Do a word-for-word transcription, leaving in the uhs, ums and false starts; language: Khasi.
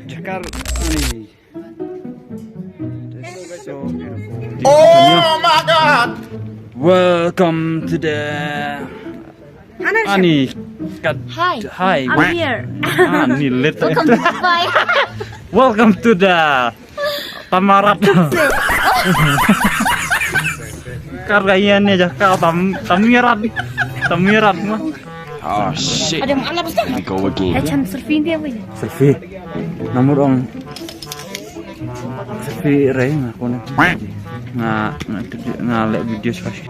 Jakar ani. This is so beautiful. Oh my God! Welcome to the ani. Hi. Hi. I'm here. Ani lit. Welcome to Dubai. Welcome to the Tamarat. Karga iyan ne jaka tam tamirat. Tamirat ma. Oh shit. Ada malam. Here we go again. Macam selfie dia apa ni? Selfie. Nomor ong. Selfie rai nga kone. Nga nga nga lek video sih.